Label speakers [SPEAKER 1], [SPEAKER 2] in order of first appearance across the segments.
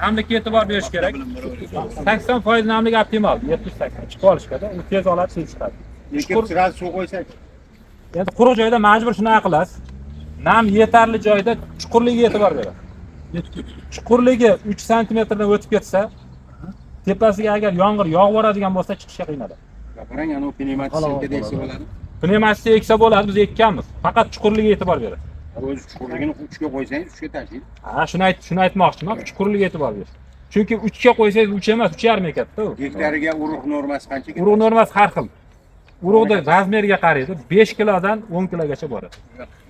[SPEAKER 1] Namlikka e'tibor berish kerak. 80% namlik optimal, 70-80 chiqib olishgada, u tez oladi, tez chiqadi.
[SPEAKER 2] Ekib сразу suv qo'ysak.
[SPEAKER 1] Endi quruq joyda majbur shunaqa qilasiz. Nam yetarli joyda chuqurligiga e'tibor beradi. Chuqurligi 3 santimetrdan o'tib ketsa, tepasiga agar yomg'ir yog'ib yuboradigan bo'lsa, chiqishga qiynaladi.
[SPEAKER 2] Qarang, anavi pnevmatik eksa bo'ladi.
[SPEAKER 1] Pnevmatik eksa bo'ladi, biz ekkanmiz. Faqat chuqurligiga e'tibor beradi.
[SPEAKER 2] O'zi chuqurligini 3 ga qo'ysangiz 3 ga tashlaydi.
[SPEAKER 1] Ha, shuni aytmoqchiman, chuqurligiga e'tibor berish. Chunki 3 ga qo'ysangiz 3 emas, 3,5 ekadida u.
[SPEAKER 2] Gektariga urug' normasi qancha ketadi?
[SPEAKER 1] Urug' normasi har xil. Urug'ni razmeriga qaraydi, 5 kilodan 10 kilogacha boradi.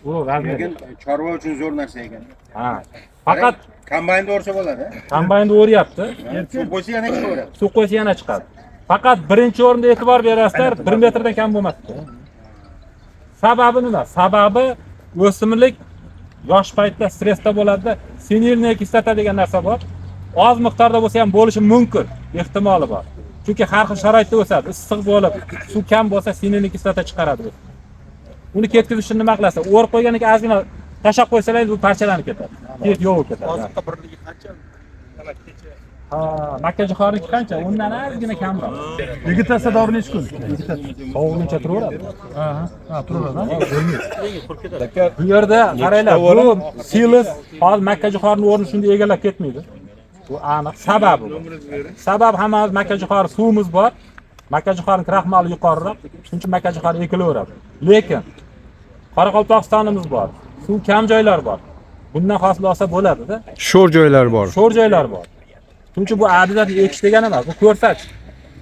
[SPEAKER 1] Urug' razmeri.
[SPEAKER 2] Lekin chorva uchun zo'r narsa ekan.
[SPEAKER 1] Ha. Faqat
[SPEAKER 2] kombaynda o'rsa bo'ladi.
[SPEAKER 1] Kombaynda o'ryapti.
[SPEAKER 2] Suv qo'ysa yana chiqaveradi.
[SPEAKER 1] Suv qo'ysa yana chiqadi. Faqat birinchi o'rinda e'tibor berasizlar, 1 metrdan kam bo'lmasdi. Sababi nima? Sababi o'simlik yosh paytda stressda bo'ladida, синильная kislota degan narsa bor. Oz miqdorda bo'lsa ham bo'lishi mumkin, ehtimoli bor. Chunki har xil sharoitda o'sadi. Issiq bo'lib, suv kam bo'lsa синильная kislota chiqaradi. Uni ketkazish uchun nima qilasiz? O'rib qo'ygandan keyin ozgina tashlab qo'ysangiz bu parchalanib ketadi. Keyin yo'q bo'lib ketadi.
[SPEAKER 3] Oziqa birligi qancha? Mana kecha
[SPEAKER 1] Ha, makkajo'xorniki qancha? Undan ozgina kamroq.
[SPEAKER 4] Vegetatsiya davri necha kun?
[SPEAKER 1] Sovug'uncha turaveradi.
[SPEAKER 4] Ha, ha, turaveradi.
[SPEAKER 1] Bu yerda qaranglar, bu silos hozir makkajo'xorni o'rnini shunday egallab ketmaydi. Bu aniq sababi bu. Sabab hammamiz makkajo'xori suvimiz bor. Makkajo'xorning kraxmali yuqoriroq, shuning uchun makkajo'xori ekilaveradi. Lekin Qoraqalpog'istonimiz bor. Suv kam joylar bor. Bundan hosil olsa bo'ladi-da.
[SPEAKER 5] Sho'r joylar bor.
[SPEAKER 1] Sho'r joylar bor. Shuning uchun bu обязательно ekish degani emas, bu ko'rsatish.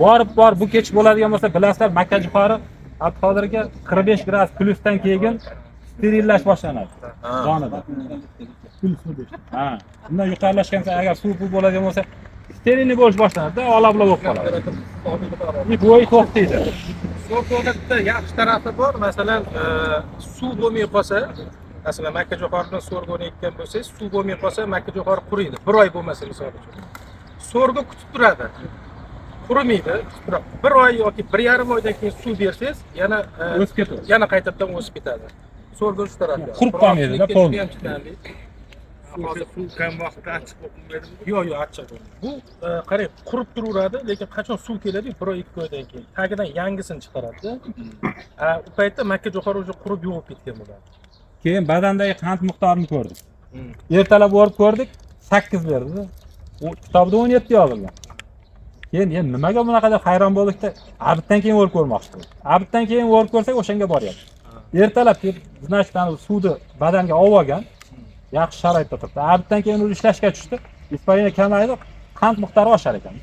[SPEAKER 1] Borib bor bu kech bo'ladigan bo'lsa, bilasizlar, makkajo'xori Abduqodir aka 45 gradus plyusdan keyin sterillash boshlanadi. Donida. Ha, undan yuqorilashgan sayin agar suv pul bo'ladigan bo'lsa, стерильный bo'lish boshlanadi, ola-bula bo'lib qoladi. Bo'yi to'xtaydi.
[SPEAKER 3] So'rgo'da bitta yaxshi tarafi bor, masalan, suv bo'lmay qolsa, masalan, makkajo'xori bilan so'rgo'ni ekkan bo'lsangiz, suv bo'lmay qolsa, makkajo'xori quriydi. Bir oy bo'lmasa, misol uchun. So'rgo kutib turadi. Qurimaydi, kutib turadi. Bir oy yoki 1,5 oydan keyin suv bersangiz, yana
[SPEAKER 1] O'sib ketadi.
[SPEAKER 3] Yana qaytadan o'sib ketadi. So'rgo shu tarafi.
[SPEAKER 1] Qurib qolmaydi-da,
[SPEAKER 3] Juda ham chidamli.
[SPEAKER 6] O'sha suv kam vaqtida achchiq bo'lib qolmaydimi?
[SPEAKER 3] Yo'q, yo'q, achchiq bo'lmaydi. Bu qarang, qurib turaveradi, lekin qachon suv keladi, 1 oy 2 oydan keyin tagidan yangisini chiqaradi. U paytda makkajo'xori уже qurib yo'qolib ketgan bo'ladi.
[SPEAKER 1] Keyin badandagi qand miqdorini ko'rdik. Ertalab borib ko'rdik, 8 berdi. U kitobda 17 yozilgan. Keyin endi nimaga bunaqa deb hayron bo'ldikda, обед dan keyin o'rib ko'rmoqchi bo'ldik. Обед dan keyin o'rib ko'rsak, o'shanga boryapti. Ertalab kelib, значит, suvni badanga olib olgan, yaxshi sharoitda turibdi. Обед dan keyin u ishlashga tushdi. Испарение kamaydi, qand miqdori oshar ekan.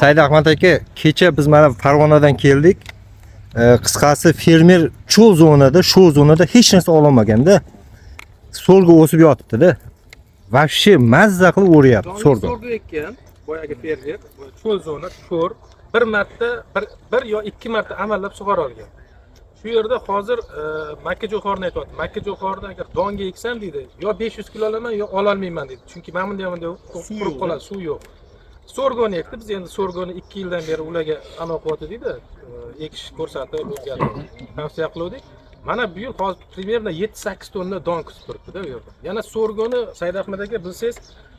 [SPEAKER 5] Said Ahmad aka, kecha biz mana Farg'onadan keldik. Qisqasi fermer cho'l zonada, shu zonada hech narsa ololmaganda so'rga o'sib yotibdi-da. Вообще mazza qilib o'ryapti
[SPEAKER 3] Donli
[SPEAKER 5] so'rga.
[SPEAKER 3] So'rga ekkan boyagi fermer, cho'l zona, sho'r, bir marta, bir yo ikki marta amallab sug'ora olgan. Shu yerda hozir makkajo'xorini aytyapti. Makkajo'xorini agar donga eksam deydi, yo 500 kilo olaman, yo ololmayman deydi. Chunki mana bunday bunday qurib qoladi, suv yo'q. So'rgoni ekdi. Biz endi so'rgoni 2 yildan beri ularga anaqa qilyapti deydi, ekish ko'rsatib, o'rgatib tavsiya qiluvdik. Mana bu yil hozir примерно 7-8 tonna don kutib turibdi-da u yerda. Yana so'rgoni Said Ahmad aka bilsangiz,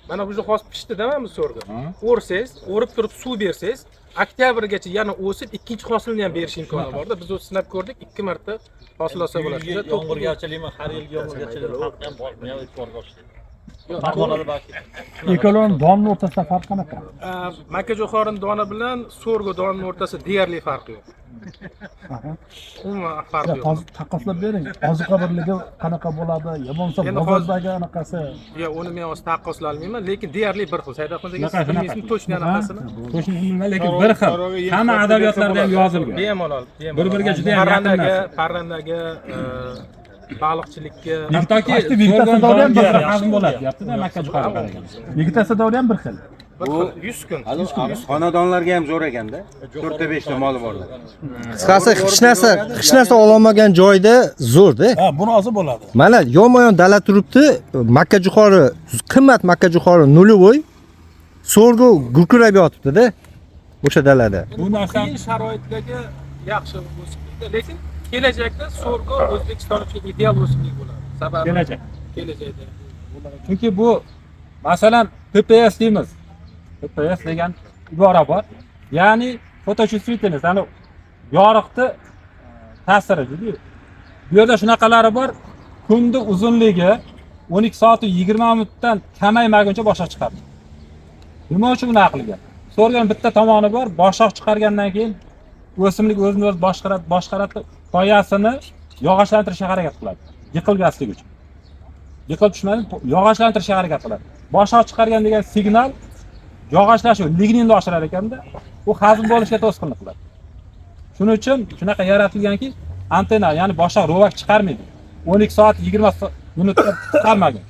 [SPEAKER 3] mana bu hozir pishdida mana bu so'rgo. O'rsangiz, o'rib turib suv bersangiz, oktyabrgacha yana o'sib, ikkinchi hosilni ham berish imkoni borda. Biz o'zi sinab ko'rdik, 2 marta hosil olsa bo'ladi. Juda to'q.
[SPEAKER 7] Yomg'irgarchilikmi, har yilgi yomg'irgarchilik xalqni ham bor, buni ham e'tiborga olish kerak. Farg'onada balki
[SPEAKER 4] Ikkaloni donni o'rtasida farq qanaqa?
[SPEAKER 3] Makkajo'xorini doni bilan so'rgo donining o'rtasida deyarli farq yo'q. Umuman farq yo'q.
[SPEAKER 4] Hozir taqqoslab bering. Oziqa birligi qanaqa bo'ladi? Yo bo'lmasa
[SPEAKER 3] Endi
[SPEAKER 4] bozordagi anaqasi.
[SPEAKER 3] Yo'q, uni men hozir taqqoslay olmayman, lekin deyarli bir xil. Said Ahmad aka,
[SPEAKER 1] Shunaqa,
[SPEAKER 3] siz bilmaysizmi
[SPEAKER 1] shunaqa.
[SPEAKER 3] Точно anaqasini?
[SPEAKER 1] Точно bilmayman, lekin bir xil. Hamma adabiyotlarda ham yozilgan.
[SPEAKER 3] Bemalol, bemalol.
[SPEAKER 1] Bir-biriga juda ham yaqin
[SPEAKER 3] Parrandaga,
[SPEAKER 1] narsa.
[SPEAKER 3] parrandaga, baliqchilikka.
[SPEAKER 1] Hattoki
[SPEAKER 4] Pasti vegetatsiya davri ham bir xil.
[SPEAKER 1] hazm bo'ladi deyapti-da makkajo'xori qaragan.
[SPEAKER 4] Vegetatsiya davri ham bir xil.
[SPEAKER 3] Bir xil, 100 kun.
[SPEAKER 2] Xonadonlarga ham zo'r ekanda. 4ta 5 ta moli borlar.
[SPEAKER 5] Qisqasi hech narsa ololmagan joyda zo'rda.
[SPEAKER 4] Ha, buni olsa bo'ladi.
[SPEAKER 5] Mana yonma-yon dala turibdi, makkajo'xori, qimmat makkajo'xori нулевой. So'rga gurkurab yotibdi-da o'sha dalada.
[SPEAKER 1] Bu narsa
[SPEAKER 3] Qiyin sharoitlarga yaxshi o'simlik, lekin kelajakda so'rgo O'zbekiston uchun ideal o'simlik bo'ladi. Sababi
[SPEAKER 1] kelajak.
[SPEAKER 3] Kelajakda.
[SPEAKER 1] Chunki bu Masalan, PPS deymiz. PPS degan ibora bor. Ya'ni фоточувствительность, ya'ni yoriqni ta'siri deydi. Bu yerda shunaqalari bor. Kunni uzunligi 12 soat 20 minutdan kamaymaguncha boshoq chiqadi. Nima uchun bunaqa qilgan? So'rgan bitta tomoni bor, boshoq chiqargandan keyin o'simlik o'zini o'zi boshqaradi, boshqaradi, poyasini yog'ochlantirishga harakat qiladi. Yiqilmaslik uchun. Yiqilib tushmadi, yog'ochlantirishga harakat qiladi. Boshoq chiqargan degan signal yog'ochlashuv, ligninni oshirar ekanda, u hazm bo'lishga to'sqinlik qiladi. Shuning uchun shunaqa yaratilganki, antenna, ya'ni boshoq ro'vak chiqarmaydi. 12 soat 20 minutda chiqarmagan.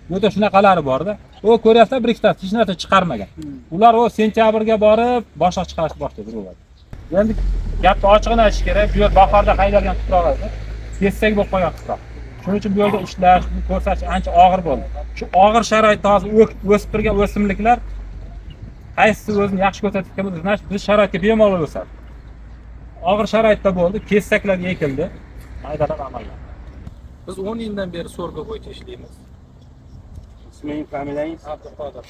[SPEAKER 1] Bu yerda shunaqalari borda. U ko'ryapsizlar, bir ikkitasi hech narsa chiqarmagan. Ular u sentyabrga borib boshoq chiqarishni boshladi ro'vak. Endi gapni ochig'ini aytish kerak, bu yer bahorda haydalgan tuproq edi. Kesak bo'lib qolgan tuproq. Shuning uchun bu yerda ishlash, buni ko'rsatish ancha og'ir bo'ldi. Shu og'ir sharoitda hozir o'sib turgan o'simliklar qaysisi o'zini yaxshi ko'rsatayotgan bo'lsa, значит, biz sharoitga bemalol o'sadi. Og'ir sharoitda bo'ldi, kesaklarga ekildi. Maydalab amallar.
[SPEAKER 3] Biz 10 yildan beri sorgo bo'yicha ishlaymiz.
[SPEAKER 2] Isming, familiyangiz?
[SPEAKER 3] Abduqodir.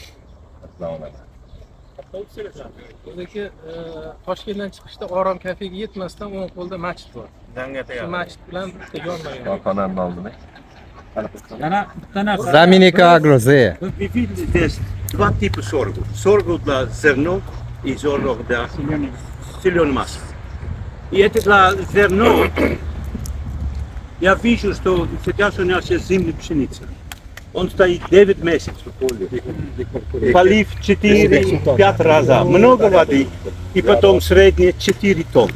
[SPEAKER 3] O'ziki Toshkentdan chiqishda Orom kafega yetmasdan o'ng qo'lda masjid bor. Shu masjid bilan bitta yonma-yon.
[SPEAKER 8] Korxonani oldida.
[SPEAKER 1] Yana bitta narsa.
[SPEAKER 5] Zaminika Agro Z.
[SPEAKER 9] Мы видели здесь два типа соргу. Соргу для зерно и соргу для зеленой массы. И это для зерно. Я вижу, что сейчас у нас есть зимняя пшеница. Он стоит 9 месяцев в поле. Полив 4-5 раза. Много воды. И потом среднее 4 тонны.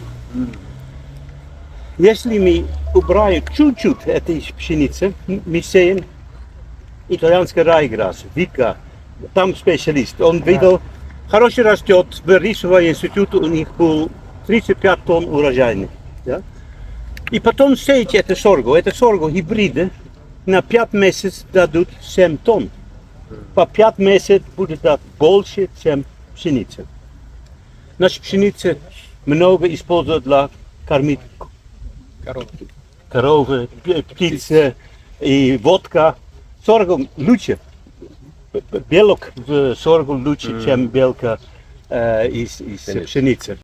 [SPEAKER 9] Если мы убираем чуть-чуть этой пшеницы, мы сеем итальянский райграс, Вика, там специалист, он видел, хороший растет, в рисовый институт у них был 35 тонн урожайный. Да? И потом сеять это сорго гибриды, на 5 месяцев дадут 7 тонн. По 5 месяцев будет дать больше, чем пшеница. Наша пшеница много используют для кормить коровы, птицы и водка. Сорго лучше. Белок в сорго лучше, чем белка из пшеницы.